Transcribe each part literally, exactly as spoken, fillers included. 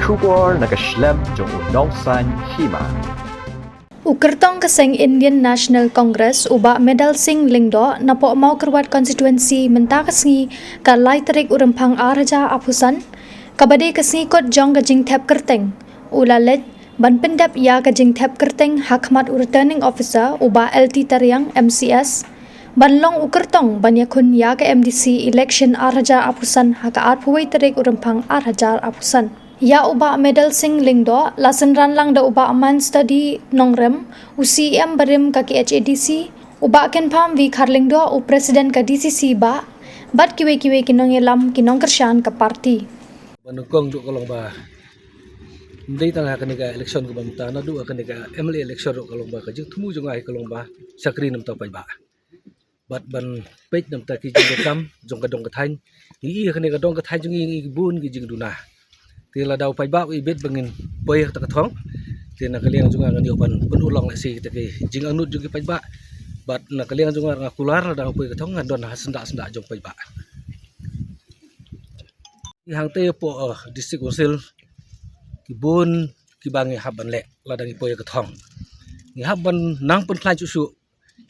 Khubor na ka shlem jong u Nongsaiñ Hima. U kyrtong ka seng Indian National Congress u Bah Medal Singh Lyngdoh napoh Mawkyrwat Constituency mynta ka sngi ka lai tarik u Rymphang ar hajar arphew san, kaba dei ka sngi kut jong ka jingthep kyrteng, u la leit ban pyndep ïa ka jingthep kyrteng ha khmat u Returning Officer u Bah L T Tariang M C S, ban long u kyrtong ban ïakhun ïa ka M D C election ar hajar arphew san ha ka arphew wei tarik u Rymphang ar hajar arphew san. Ïa u Bah Medal Singh Lyngdoh la synran lang da u Bah Manstudy Nongrem, u C E M barim ka K H A D C, u Bah Kynpham V Kharlyngdoh, u President ka D C C Bah, bad kiwei kiwei ki nongïalam ki nongkyrshan ka party. Ba nyngkong ruh ka long ba ym dei tang ha kane ka election kaba mynta, naduh ha kane ka M L A election ruh ka long ba ka jingthmu jong nga hi ka long ba shakri na bynta u paidbah bad ban peit na bynta ki jingdonkam jong ka dong ka thaiñ. Ngi ïohi ha kane ka dong ka thaiñ jong ngi ngi bun ki jingduna. Te lada u paidbah u ibit ba ngin poi ha kata ka thong, te na ka liang jong nga ngan ïoh ban pynurlong lehse kita ki jingangnud jong ki paidbah. Bad na ka liang jong nga nga kular lada nga poi ka thong ngan don ha syndah syndah jong paidbah. Ngi hangtei hapoh, eh, District Council ki bun kiba ngi hap ban leh lada ngi poi ka thong. Ngi hap ban nang pynkhlaiñ shuh shuh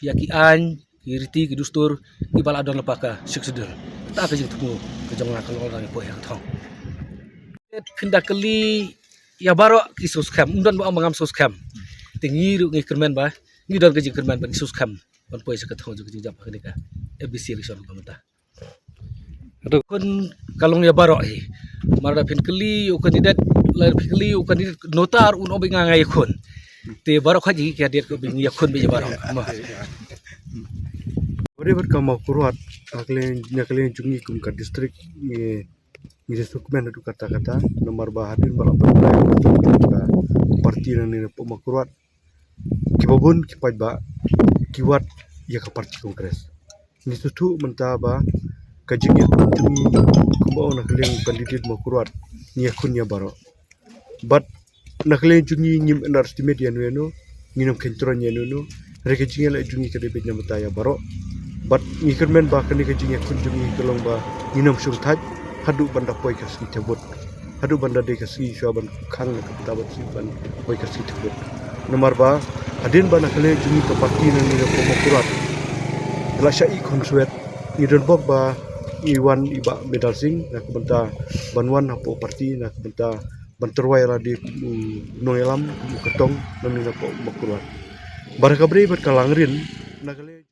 ïa ki aiñ, ki riti, ki dustur kiba la don lypa ka Sixth Schedule. Kata ka jingthmu ka jong nga ka long lada ngi poi ka thong. Phin da kylli ïa baroh ki sngewskhem, ym don ba ong ba ngam sngewskhem. Te ngi ruh ngi kyrmen ba ngi don ka jingkyrmen ba ngi sngewskhem ban poi sha ka thong jong ka jingjop ha kane ka M D C election kaba mynta. Ïakhun ka long ïa baroh hi. Namar lada phin kylli u candidate, lada phin kylli u candidate nota ruh un ong ba nga nga ïakhun. Te baroh kawei ki candidate ka ba ngi ïakhun ba ïa baroh. Mo. Bad bad ka Mawkyrwat, ha ka liang, na ka liang jong ngi kum ka district ngi, ngi sngewkmen haduh katta katta, namar ba hadien ba la pynlong ka party nangne napoh Mawkyrwat, kiba bun ki paidbah ki wad ïa ka party Congress. Ngi sngewthuh mynta ba ka jingïakhun jong ngi kumba ong na ka liang candidate Mawkyrwat, ngi ïakhun ïa baroh. Bad na ka liang jong ngi ngim underestimate ïano ïano, ngin ym kyntroiñ ïano ïano. Hynrei ka jingïaleh jong ngi ka dei beit na bynta ïa baroh. Bad ngi kyrmen ba kane ka jingïakhun jong ngi ka long ba ngin ym shong thait haduh ban da poi ka sngi thep vote. Haduh ban da dei ka sngi shuwa ban khang na ka bynta ban sngi ban poi ka sngi thep vote. Namar ba hadien ba na ka liang jong ngi ka party nangne napoh Mawkyrwat ka la shah ïeh khunswet, ngi don bok ba ngi wan i Bah Medal Singh na ka bynta ban wan hapoh party na ka bynta ban tyrwa ïa lade kum u nongïalam, kum u kyrtong nangne napoh Mawkyrwat. Bad ha kaba ïadei bad ka Langrin, na ka liang